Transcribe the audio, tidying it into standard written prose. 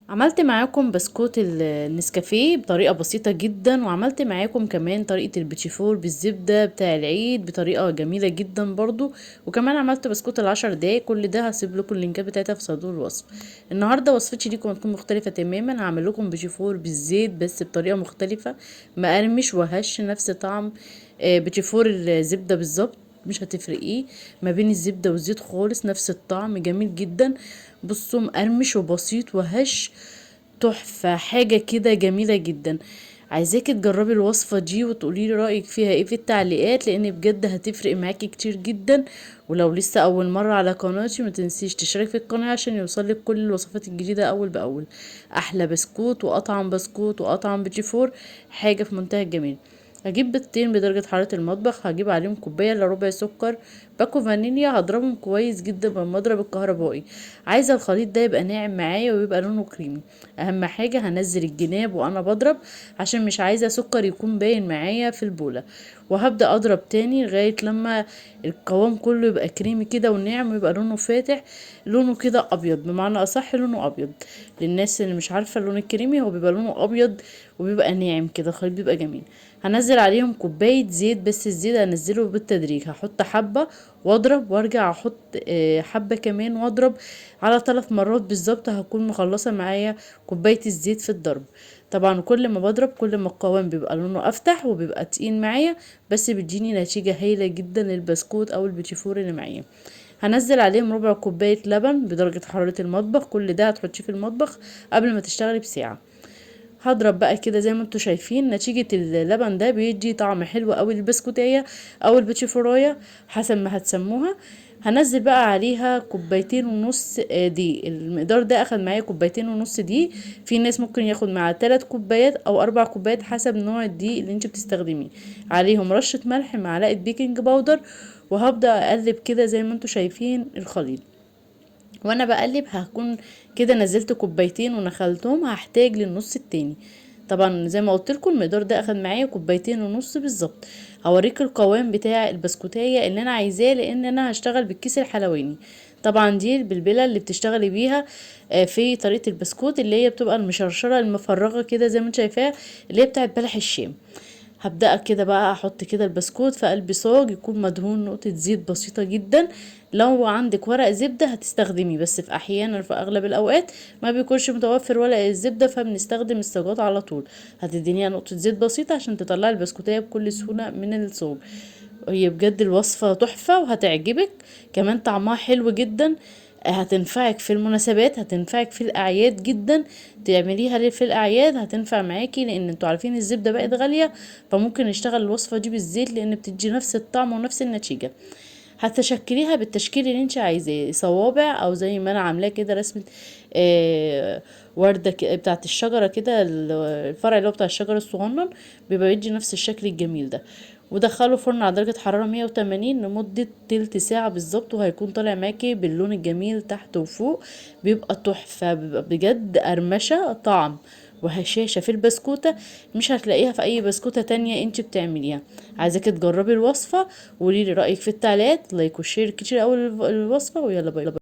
عملت معاكم بسكوت النسكافيه بطريقة بسيطة جدا، وعملت معاكم كمان طريقة البيتيفور بالزبدة بتاع العيد بطريقة جميلة جدا برضو، وكمان عملت بسكوت العشر دقايق. كل ده هسيب لكم اللينكات بتاعتها في صندوق الوصف. النهاردة وصفتي ليكم هتكون مختلفة تماما، هعمل لكم بيتيفور بالزيت بس بطريقة مختلفة، مقرمش وهش نفس طعم بيتيفور الزبدة بالظبط، مش هتفرقيه ما بين الزبدة والزيت خالص، نفس الطعم جميل جدا. بصوا مقرمش وبسيط وهش، تحفة، حاجة كده جميلة جدا. عايزاكي تجربي الوصفة دي وتقولي لي رأيك فيها ايه في التعليقات، لان بجد هتفرق معاكي كتير جدا. ولو لسه اول مرة على قناتي ما تنسيش تشترك في القناة عشان يوصلك كل الوصفات الجديدة اول باول. احلى بسكوت واطعم بسكوت واطعم بيتيفور، حاجة في منتهى الجمال. هجيب بيضتين بدرجة حرارة المطبخ، هجيب عليهم كوباية الا ربع سكر، باكو فانيليا، هضربهم كويس جدا بالمضرب الكهربائي. عايزة الخليط ده يبقى ناعم معايا ويبقى لونه كريمي. اهم حاجة هنزل الجناب وانا بضرب عشان مش عايزة سكر يكون باين معايا في البولة. وهبدأ اضرب تاني لغاية لما القوام كله يبقى كريمي كده وناعم ويبقى لونه فاتح، لونه كده ابيض، بمعنى اصح لونه ابيض. للناس اللي مش عارفة اللون الكريمي هو بيبقى لونه ابيض وبيبقى ناعم كده، الخليط بيبقى جميل. هنزل عليهم كوباية زيت، بس الزيت هنزله بالتدريج، هحط حبة واضرب وارجع احط حبة كمان واضرب على 3 مرات بالظبط. هكون مخلصة معايا كوباية الزيت في الضرب. طبعا كل ما بضرب كل ما القوام بيبقى لونه افتح وبيبقى تقيل معايا، بس بيديني نتيجة هايلة جدا للبسكوت او البيتيفور اللي معايا. هنزل عليهم ربع كوباية لبن بدرجة حرارة المطبخ، كل ده هتحطيه في المطبخ قبل ما تشتغلي بساعة. هضرب بقى كده زي ما انتوا شايفين. نتيجة اللبن ده بيدي طعم حلو قوي للبسكوتية او البيتيفوراية حسب ما هتسموها. هنزل بقى عليها كوبايتين ونص دقيق. المقدار ده اخد معايا كوبايتين ونص دقيق، في ناس ممكن ياخد معاه 3 كوبايات او 4 كوبايات حسب نوع الدقيق اللي انت بتستخدميه. عليهم رشة ملح، معلقة بيكنج باودر، وهبدأ اقلب كده زي ما انتوا شايفين الخليط. وانا بقلب هكون كده نزلت كوبايتين ونخلتهم، هحتاج للنص التاني. طبعا زي ما قلت لكم المقدار ده اخد معايا كوبايتين ونص بالظبط. هوريك القوام بتاع البسكوتايه اللي انا عايزاه، لان انا هشتغل بالكيس الحلواني. طبعا دي البلبله اللي بتشتغلي بيها في طريقه البسكوت اللي هي بتبقى المشرشره المفرغه كده زي ما انت شايفاها، اللي هي بتاعت بلح الشام. هبدأ كده بقى احط كده البسكوت في قلب صاج يكون مدهون نقطة زيت بسيطة جدا. لو عندك ورق زبدة هتستخدميه، بس في احيانا في اغلب الاوقات ما بيكونش متوفر ورق الزبدة، فبنستخدم الصاجات على طول. هتدينيها نقطة زيت بسيطة عشان تطلعي البسكوتية بكل سهولة من الصاج. هي بجد الوصفة تحفة وهتعجبك، كمان طعمها حلو جدا، هتنفعك في المناسبات، هتنفعك في الاعياد جدا. تعمليها ليه في الاعياد هتنفع معاكي، لان انتوا عارفين الزبدة بقت غالية، فممكن نشتغل الوصفة دي بالزيت لان بتدي نفس الطعم ونفس النتيجة. هتشكليها بالتشكيل اللي انت عايزاه، صوابع او زي ما انا عاملاه كده رسمة، وردة بتاعت الشجرة كده، الفرع اللي هو بتاع الشجرة الصغنن، بيبقى يدي نفس الشكل الجميل ده. ودخله فرن على درجة حرارة 180 لمدة تلت ساعة بالظبط، وهيكون طالع معاكي باللون الجميل تحت وفوق، بيبقى تحفة، بيبقى بجد قرمشة طعم وهشاشة في البسكوتة مش هتلاقيها في أي بسكوتة تانية انت بتعمليها. عايزاكي تجربي الوصفة وقولي لي رأيك في التعليقات، like و share كتير أوي الوصفة، ويلا bye.